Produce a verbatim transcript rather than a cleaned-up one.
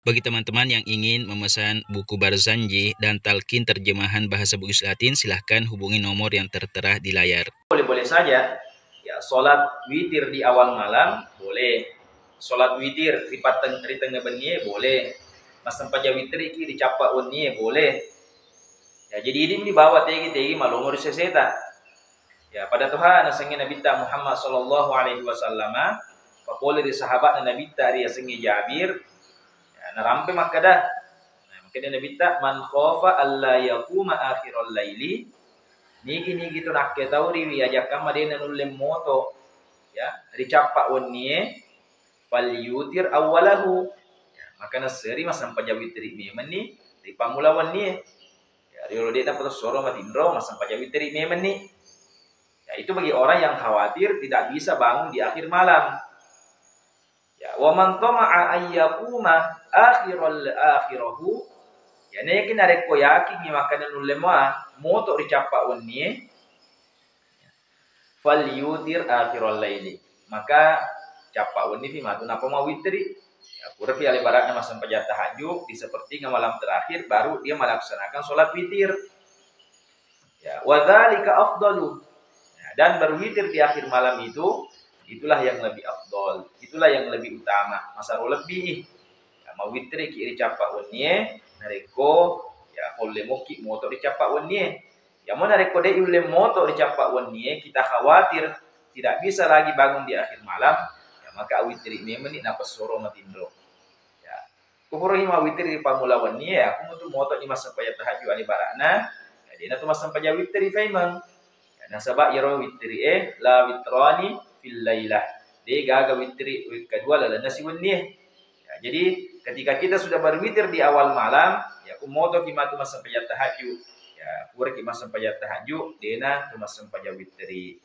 Bagi teman-teman yang ingin memesan buku Barzanji dan talqin terjemahan bahasa Bugis Latin, silahkan hubungi nomor yang tertera di layar. Boleh-boleh saja, ya, sholat witir di awal malam, boleh. Sholat witir ri patteng-, ri tengnga bennie, boleh. Massempajang witiriki ri cappa wennie, boleh. Ya, jadi idi' mi bawa tegi-tegi malomo ri seseta. Ya, pada toha nasengnge Nabitta Muhammad sallallahu alaihi wasallama, papole ri sahabatna Nabitta riasengnge Jabir, ya, narampe makkeda, nah, makkeda Nabitta, "Man khafa alla yaquma akhiral laili," nigi-nigi to nakketauriwi ajakkamma de' nanulle moto, ya, ri cappa wennie, "falyutir awwalahu." Ya, maka nasseri massempajang witiri memenni ri pammula wennie. Ya, riolo de' napatessoro matinro, massempajang witiri memenni. Ya, itu bagi orang yang khawatir tidak bisa bangun di akhir malam. Ya, "Wa man tama'a an yaquma akhiral akhirahu," ya, negi narekko yakingngi makkeda nulle mua moto ri cappa wennie, "falyutir akhiral laili," maka cappa wennifi matu nappa mawitiri. Ya, purapi ale barakna massempajang tahajud, di sepertiga malam terakhir baru dia melaksanakan sholat witir. Ya, "wa dzalika afdalu." Ya, dan berwitir di akhir malam itu, itulah yang lebih afdal, itulah yang lebih utama, masero lebbi. Ya, mawitiriki ri cappa wennie, narekko, ya, folle mokki moto ri cappa wennie. Ya, mo narekko de' yulle moto ri cappa wennie, kita khawatir tidak bisa lagi bangun di akhir malam, ya, maka awitiri memenni napessoro matinro. Ya. Ko purani mawitiri ri pammula wennie, ya, ko mutu moto'ni massempajang tahajud ale barakna, ya, de' natu massempajang witiri paimeng. Ya, nasaba iyaro witiri e, "La witrani fil lailah." De' gaga witiri wekka dua lalenna siwennie. Ya, jadi ketika kita sudah berwitir di awal malam, ya, ko motoki matu massempajang tahajud. Ya, puraki massempajang tahajud, de' natu massempajang witiri.